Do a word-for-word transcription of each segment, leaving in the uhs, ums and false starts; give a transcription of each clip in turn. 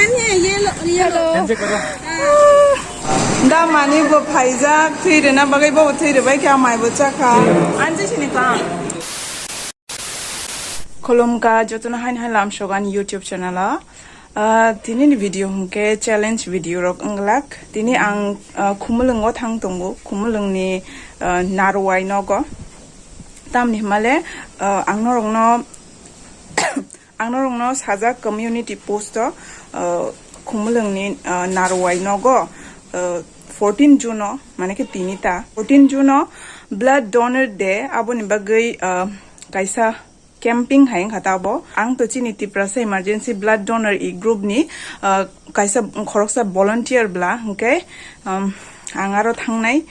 Hello. Da mani bo phaijak, thwi rwna bagwi bo thwi rwbai kha, mai bo chakha. Anji sini ka. Khulumkha jotono hain hai lamsogan YouTube channel o. Ah, tini ni video hwnkhe challenge video rok wnglak. Tini ang, ah, Khumulwngo thang tongo, Khumulwngni, ah, Narwai nogo. Tamni hwnmale, ah, ang norokno Ang norokno sajak community post o, uh, Khumulwngni, uh, Narwai nogo, uh, fourteen June o, mane khe tini ta, fourteen June o Blood Donor Day, aboni bagwi, uh, kaisa camping hai wngkha ta abo. Ang to chini Tiprasa Emergency Blood Donor E group ni, uh, kaisa khoroksa volunteer bla, hwnkhe, um, ang aro thangnai,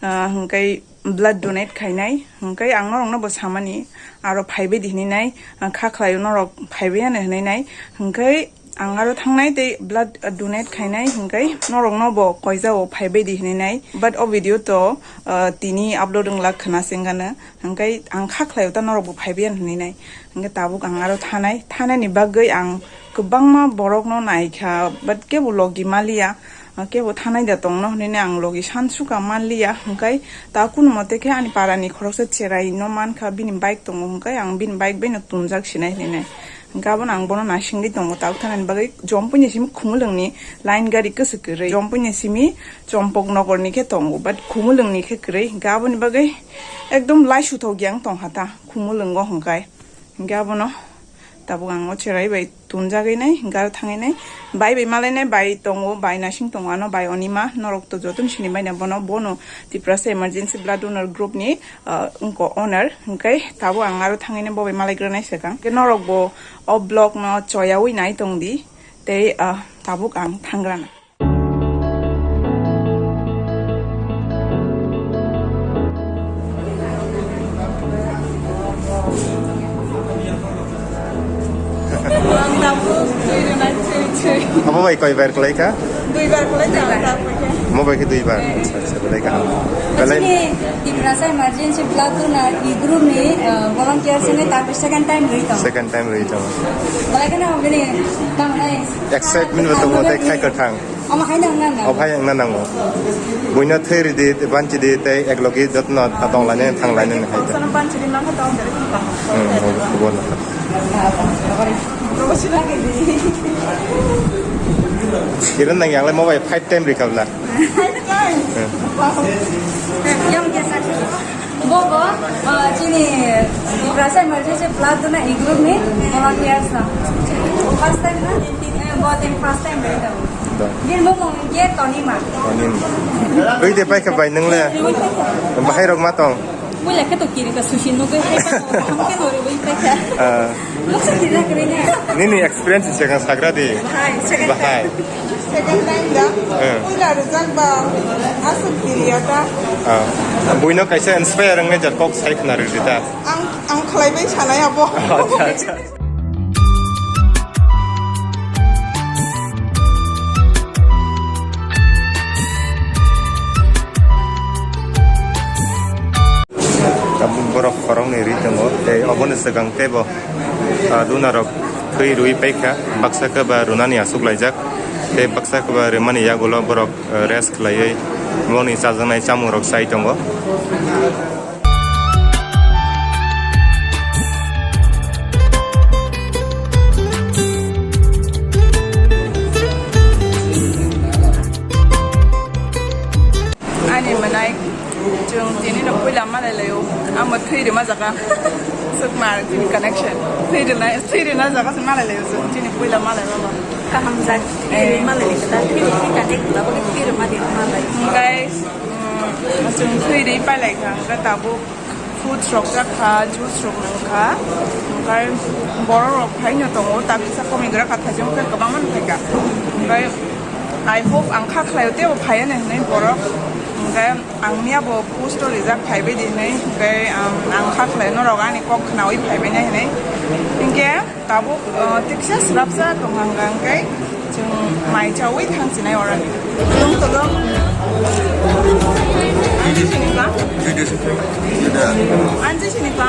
uh, hwnkhe blood donate khainai, hwnkhe ang norokno bo samani, aro phaibai di hinwi nai, ang kha khlaio norok phaibai ano hinwi nai, hwnkhe ang aro thangnai tei blood, uh, donate khainai, hwnkhe norokno bo koijao phaibai di hinwi nai, but o video to, uh, tini upload wnglak khna se wngkha no, hwnkhe ang kha khlaio ta norok bo phaibai ano hinwi nai, hwnkhe tabuk ang aro thanai, thanani bagwi ang kwbangma borokno naikha, but kebo logi maliya. Kebo thanai da tongno hinwi ang logi sansuka manliya, hwnkhe ta kunu mote khe ani parani khoroksa cherai no mankha, bini bike tongo, hwnkhe ang bini bike bai no tumjak sinai hinwi. Hwnkhe abono ang bono naisingwi tongo, tabuk thanani bagwi Jompuini simi Khumulwngni line gari kwswk kwrwi, Jompuini simi Chompok Nogorni khe tongo, but Khumulwngni khe kwrwi, hwnkhe aboni bagwi ekdom laisuthok yang tongkha ta Khumulwngo hwnkhe. Hwnkhe abono tabuk ang o cherai bai tunjagwi nai, hwnkhe aro thangwi nai. Bai bai malai nai, bai tongo, bai nasing tongo, ano bai Onima, norok to jotono sini bai na bono, bono Tiprasa Emergency Blood Donor Group ni, ah, wngkha owner, hwnkhe tabuk ang aro thangwi nai bo bai malai gra nai swkang. Hwnkhe norok bo o vlog no choyaui nai tong di, tei, ah, tabuk ang thang gra na. Abo bai koi bar kwlai kha? Dui bar kwlai kha. Mo bai khe dui bar. Acha, acha, belai kaham. Belai. Actually, Tiprasa Emergency Blood Donor E group ni, uh, volunteer sini tapi second time rwi tong. Second time rwi tong. Belai kheno bini tang nai. Excitement bo tongo tei khai kwthang. Omo hai nang nang. O phai wngna nango. Buino thwi ridi, banchi di tei eklogi jotno ta tong lainani, thang lainani hai. Sono banchi di, mangkha tong dari. Hmm, bo, bo. Kiran nang yang le mo bai five time recover la. Five time. Hmm. Wow. Yang biasa. Bo, bo, ah, chini Tiprasa Emergency Blood Donor E group ni volunteers na. First time na? Eh, bo din first time bai tong. Da. Din bo mung ye Tonima. Tonima. Oi de pai kha bai nang le. Bahai rok ma tong. Mo le khe to kiri ka sushi no ge hai ka to. Hum ke no re bai pai kha. Ah. Nini experience se kan sagra di. Bahai, second time. Bahai. Second time da. Eh. Puila rwjak ba aswk kiriya ta. Ah. Buino kaisa inspire wngwi jar kok sai khna rwdi ta. Ang, ang khlaibai sanai abo. Acha, acha. Tabuk borok khoroknwi ri tongo, tei oboni swkang teibo, ah, donor rok thwi rwi paikha, baksa khe ba rwnani achuk laijak, tei baksa khe ba rwmani yagulo borok, ah, rest khlaiwi boni chajaknai chamung rok chai tongo. Ani mwnai, chwng tini no puila malai laio. Amo thwi rima jaga. Sukmar tini connection. Thwi rina, thwi rina jaga se malai laio chwng tini puila malai mama. Kaham jak. Eh. Thwi rima lai kata. Thwi rima lai kata. Thwi rima di malai. Guys, mm, chwng thwi ri pai lai kha. Hwnkhe tabuk fruits rok jak kha, juice rok nang kha. Hwnkhe borok rok phaino tongo. Tabisa komi gra kha, thaijwng khe kwbangma nang kha. Hwnkhe I hope ang kha khlaio teibo phaiya nai hinwi borok. Hwnkhe ang miya bo post o rijak phaibai di hinwi. Hwnkhe, um, ang kha khlai norok ani kok khnaui phaibai nai hinwi. Hinkhe tabuk, uh, tiksa swrapsa tong ang kha, hwnkhe chwng mai chaui thang chinai orani. Tong tolong. Anji sini ka? Anji sini ka?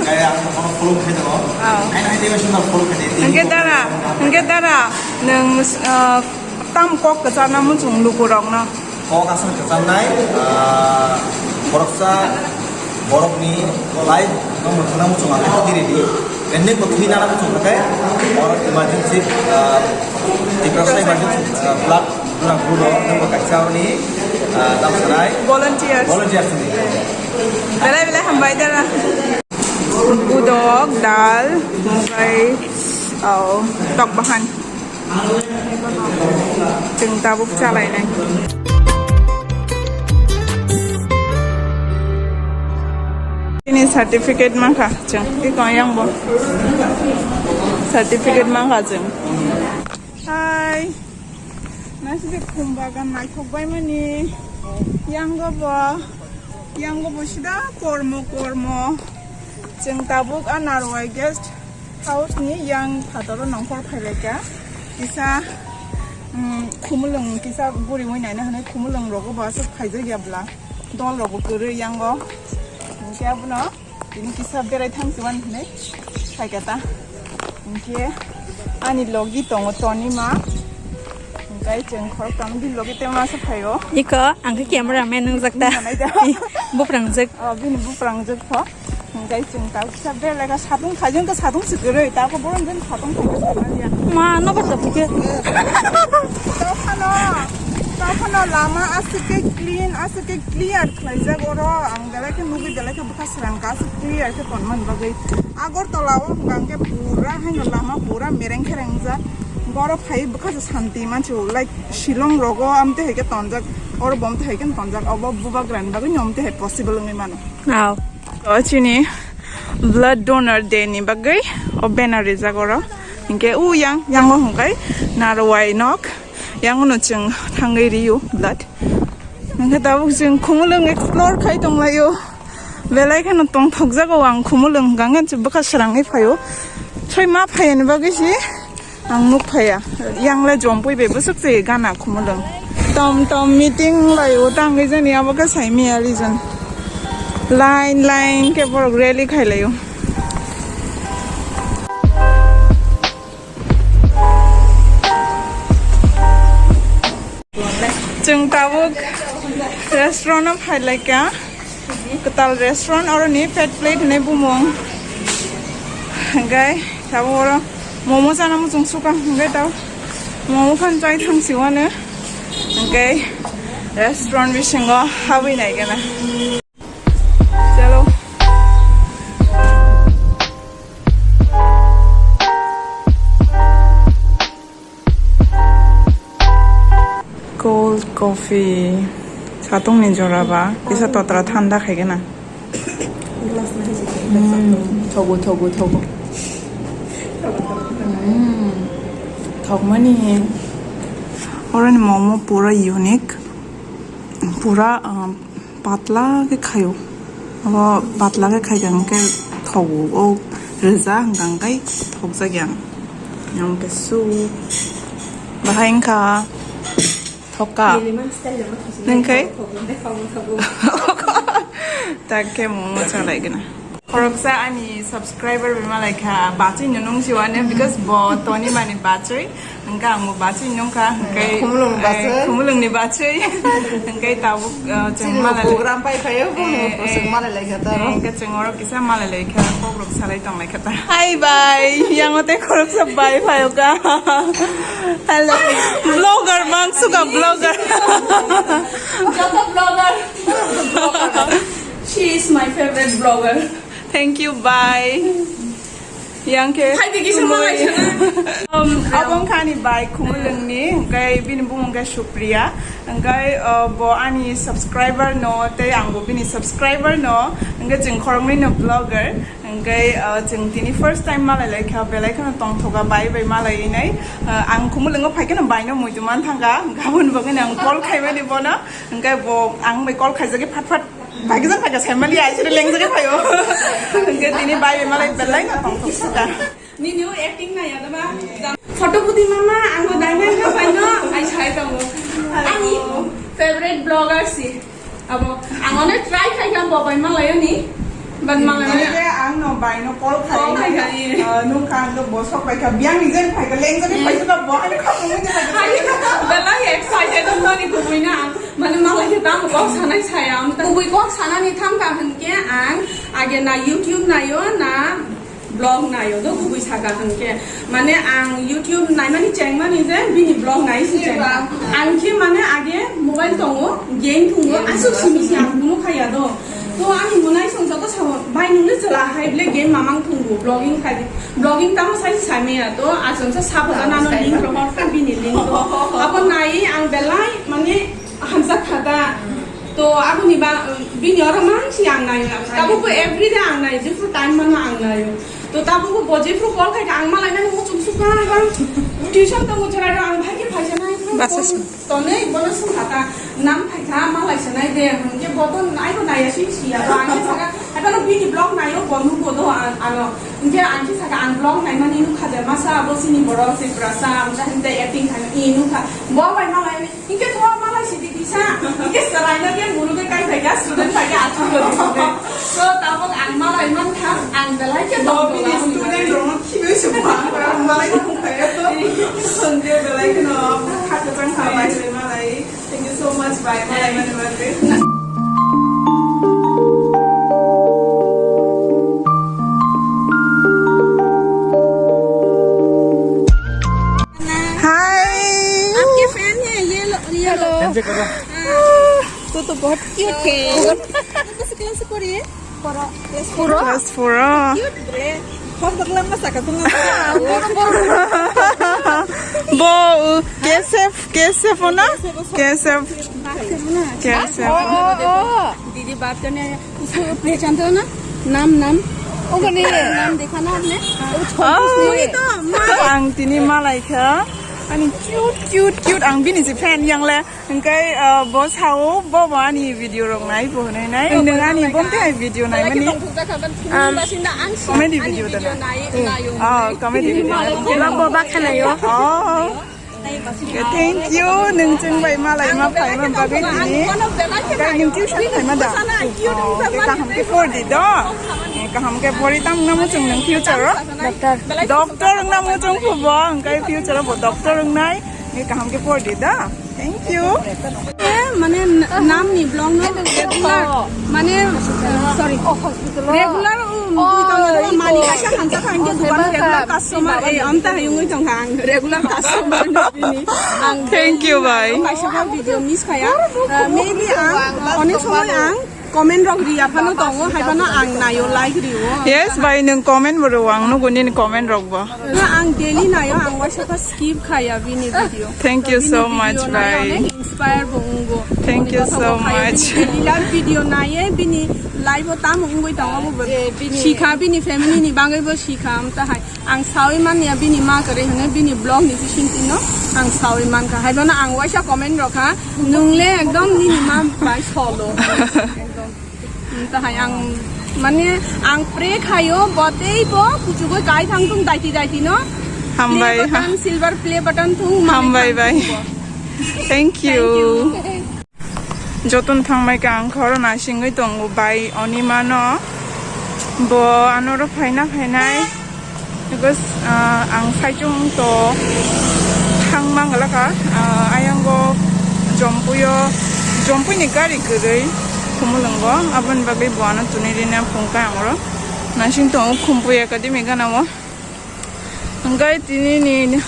Kaya ang kono follow khai jago. Oh. Ai nai deba sundar follow khai. Hingke dara, hingke dara, nwng, ah, tam kok kwchana muchung lukurokno. Kok aswk kwchanai, ah, boroksa borokni life no mwthangna muchung ang khe diri di. Ende ko thwi nana muchung khe borok emergency, ah, Tiprasa emergency, ah, blood dona group o nungbo kaisa oni, ah, tam sanai. Volunteers. Volunteers ni. Belai belai hambai dara. Budok, dal, omobai, oh, tok bahan. Chwng tabuk chalainai. Ini certificate mankha chwng. Iko yang bo. Certificate mankha chwng. Hai. Naisidi khum bagan naithok bai mani. Yang go bo. Yang go bo sida kormo kormo. Chwng tabuk a Narwai guest house ni yang phataro nongkhor phailaikha. Kisa, um, khumulwng kisa guriwi naina hwnwi khumulwng rogo bo aswk phaijakya bwla. Dol rogo kwrwi yango. Hwnkhe abono tini kisa berai thang siwan hwnwi phaikha ta. Hwnkhe ani logi tongo Tonima. Hwnkhe chwng khoroktham di logi tema se phaio. Iko, ang khe camera man wngjak ta. Nai da. Buprangjak. Oh, bini buprangjak pho. Hwnkhe chwng ta kisa belai kha satung khaijwng khe satung se kwrwi. Ta khe borok jani satung khaijwng se kwrwi ya. Ma, no ba satung khe. Tokhano, tokhano lama aswk khe clean, aswk khe clear khlaijak oro. Ang belai khe nugwi belai khe bwkha srang kha aswk clear khe tonmani bagwi. Agartala o hwnkha hwnkhe pura haino lama pura mereng khe rengjak. Borok phai bwkha se santi mansi o, like, Shillong rogo amte hai khe tonjak, oro bo amte hai khe tonjak, obo bubagrani bagwi no amte hai possible wngwi mano. Aw. O chini blood donor day ni bagwi o banner rijak oro. Hinkhe u yang, yango hwnkhe Narwai nok, yango no chwng thangwi rio blood. Hinkhe tabuk chwng Khumulwng explore khai tonglaio. Belai kheno tongthokjago ang Khumulwng hwnkha hwnkhe bwkha srangwi phaio. Soi ma phaiyani bagwi si ang nuk phaiya. Yang le jompui bai bwswk se gana Khumulwng. Tom tom meeting laio tangwi jani abo khe sai miya region. Line line khe borok rally khailaio. Chwng tabuk restaurant o phailaikha. Kwtal restaurant, oroni Fat Plate hinwi bumung. Hwnkhe tabuk oro momo chana muchung sukha. Hwnkhe tabuk momo phano chai thang siwano. Hwnkhe restaurant bisingo habwi naikhe na. Chalo. Cold coffee. Satungni jora ba. Kisa totra thanda khaigena. Mm, thogo, thogo, thogo. Mm, thokmani. Oroni momo pura unique. Pura, um, Patla khe khaio. Abo patla khe khaikha hwnkhe thogo. O rwja hwnkha hwnkhe thokjakya. Yang khe su. Bahai wngkha. Thokka. Nwng khai? Tak khe momo chalaigwna. Khoroksa ani subscriber bai malai kha, bachwi no nung si wane, because bo toni mani bachwi, hwnkhe ang bo bachwi nung kha, hwnkhe, Khumulwng ni bachwi. Eh, Khumulwng ni bachwi. Hwnkhe tabuk, eh, chwng Chini malai lai-, program pai phaio, bono eh, eh, chwng malai lai kha taro. Eh, hwnkhe chwng oro kisa malai lai kha, kok rok salai tong lai kha ta. Hi bai, yang o tei khoroksa bai phaio kha. Hello. Vlogger mang suka vlogger. Joto vlogger. She is my favorite vlogger. Thank you, bye. Yang khe Hai, tigi sama lai sana. Um, abo wngkha ani bai Khumulwng ni, hwnkhe bini bumung khe Supriya. Hwnkhe, uh, bo ani subscriber no, tei ang bo bini subscriber no. Hwnkhe chwng khoroknwi no vlogger. Hwnkhe, uh, chwng tini first time malai lai kha, belai kheno tongthoka bai bai malai nai. Uh, ang Khumulwng o phai kheno bai no muitu man thangkha. Gabon bo kheno ang call khaimani bono. Hwnkhe bo ang bai call khaijagwi phat phat Phaikhe jang phaikhe saimali ai siri lengjagwi phaio. Hwnkhe tini bai bai malai belai no tongthok suka. Nini o acting nai ya dama. Photo budi mama ang bo dai nai kha pai no ai sai tongo. Ani favorite vlogger si. Abo ang one try khai kha bo bai malai ani. Ban malai ani. Ani ke ang no bai no call khai. Call khai khai. Ah, nung kha ang to bosok bai kha biang ni jen phaikhe lengjagwi phaikhe ba bo ani kha mung ni. Belai excited mani kubui na. Mane malai khe tamo kok sanai saya, ang ta kubui kok sanani thang ka hwnkhe ang age na YouTube naio na vlog naio do kubui saka hwnkhe. Mane ang YouTube naimani chengmani je bini vlog nai si cheng. Ang khe mane age mobile tongo, game thungo, aswk simi si ang kunu khaya do. To ani munai song joto sao, bai nungni chwla hai ble game mamang thungo, vlogging khai, vlogging tamo sai si sai maya to, aswk sa sabo jana no link rohor kha bini link to. Abo nai ang belai mane Hamsa khata. To aboni ba bini oro mansi ang nai. Tabuk bo everyday ang nai, jefru time mano ang nai. To tabuk bo jefru call khai ang malai nang muchung suka bang. Tuition tongo chwrai rok ang bhai khe phaisa nai. Basa phone si. Tonwi bono sung khata. Nam phaikha malai sanai de. Hwnkhe bo to nai bo nai ya si si ya. Ang khe saka. Abo bini vlog naio bo nugo do ano. Hwnkhe ang khe saka ang vlog naimani nukha de masa abo sini borok si brasa ang jahinte acting khai i nukha. Bo bai malai Hingke to malai sidi kisa, hingke selaino ke muru ke kai phaika, student phaika, achu ko dikhe. So, tabok ang malai mankha, ang belai ke tong bini student rokno khibi se bang, malai tong phaika to. Sonde belai ke no, kha kwchang kha bai se malai. Thank you so much, bai, malai mani bagwi. Hi. आपके फैन है, ये लो, ये लो। Hello. हाँ। तू तो बहुत क्यूट है। कौन सी क्लास से पढ़ी है? Four. Class four. Cute bre. Hok dok lama saka tunga. Bo, uh, K S F, K S F na? K S F. K S F. Oh, oh, oh. दीदी बात करने आया। उसको पहचानते हो ना? नाम, नाम। ओको नहीं है। नाम देखा ना आपने? वो छोटू उसने। Ang tini malai kha. Ani cute, cute, cute. Ang bini si fan yang le. Hingkai, uh, bo sao, bo bo ani video rok nai, bo nai nai. Nung ani bom te hai video nai mani. Um, comedy video da na. Oh, comedy video. Bo bo ba khana yo. Oh. Thank you, nung chwng bai malai ma phai ma bagwi tini. Kai nung tuition phai ma da? Oh, ke kaham ke por di do. Kaham ke pori tam namo chwng nung future o. Doctor. Doctor namo chwng phubo, hingkai future o bo doctor wngnai. Ke kaham ke por di da. Thank you. Eh, mane n-, nam ni blog no regular, mane, eh, sorry. Regular, um, mani kaisa hamjak kha, hingke dukan regular customer, eh, amta hayungwi tong kha ang, regular customer no bini. Ang Thank you, bhai. Kaisa ba video miss khaya. Eh, maybe ang, onek somoy ang, Comment rok ri ya phano tongo, hai phano ang naio, like rio. Yes, bai, nwng comment bo rio, ang nugo nini comment rok bo. Na ang daily naio, ang waisa kha skip khaya bini video. Thank you so much, bai. Inspire bo wngo. Thank you so much. Bini daily life video naiye, bini life o tamo wngwi tongo, abo bo sikha, bini family ni bagwi bo sikha, amta hai. Ang sawi manya bini ma kwrwi hwnwi bini blog ni bisingtwi no ang sawi mankha. Haibono ang waisa comment rokha, "Nwng le ekdom nini ma bai solo." Ekdom. Tahai ang, mane, ang pray khaio, bo tei bo kuchugwi kai thang thung daiti daiti no. Hambai. Play button, silver play button thung. Hambai bai. Thank you. Joton thangbai ka ang khoro nasingwi tongo bai oni mano. Bo anoro phaina phainai, because, ah, ang saichung to thang manglaka, ah, ayango Jompuyo, Jompui ni gari kwrwi Khumulwngo, aboni bagwi bo ano tuni rina phungkha angro. Naising tongo Khumpui Academy ganao. Hwnkhe tini ni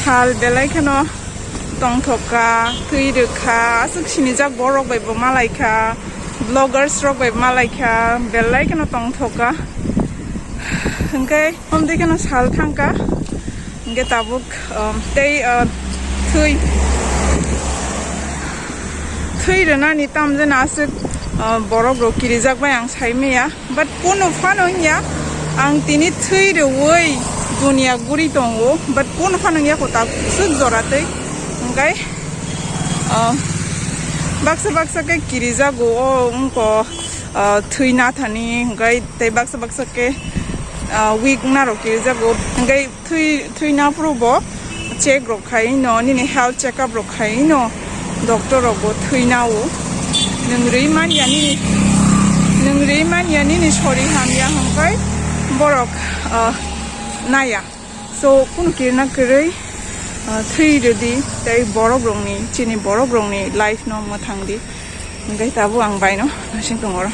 sal belai kheno tongthok kha, twi rwkha, aswk sinijak borok bai bo malai kha, vloggers rok bai malai kha, belai kheno tongthok kha. Hwnkhe omtwi kheno sal thang kha, hwnkhe tabuk, um, tei, uh, twi, twi rwnani tamjani aswk, uh, borok rok kirijak bai ang sai maya. But kunu phano wngya, ang tini thwi rwui dunia guri tongo, but kunu phano wngya kota kusuk jora tei. Hwnkhe, ah, baksa baksa khe kirijago o wngko, ah, thwi nathani, hwnkhe tei baksa baksa khe, ah, weak wngna rok kirijago. Hwnkhe Thwi, thwina phuru bo check rok khai no, nini health check up rok khai no, doctor rok bo thwina o. Nwng rwi manya nini, nwng rwi manya nini sori hamya hwnkhe borok, ah, naya. So, kunu kirna kwrwi, ah, thwi rwdi, tei borok rokni, chini borok rokni life no mwthang di. Hwnkhe tabuk ang baino naising tongoro.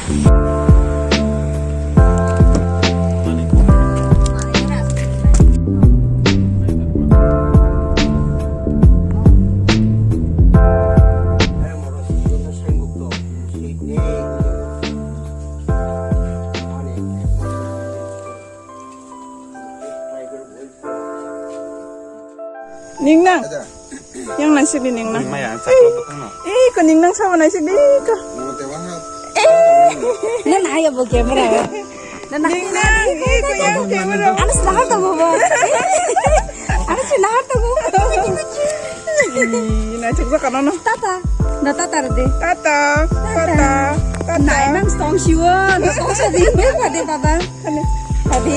Ningnang. Ada. Yang naisik di ningnang. Maya, ang saklo bwkhakno. Eh, ko ningnang sabo naisik di ko. Nang te wahap. Eh. Nang nahaya bo camera. Nang nah. Ningnang, eh, ko yang camera. Ano sinahar to bo. Ano sinahar to bo. Ih, naisik sa kanono. Tata. Na tata redi. Tata. Tata. Tata. Naimang song siwon. Song sa di. Pade baba. Pade.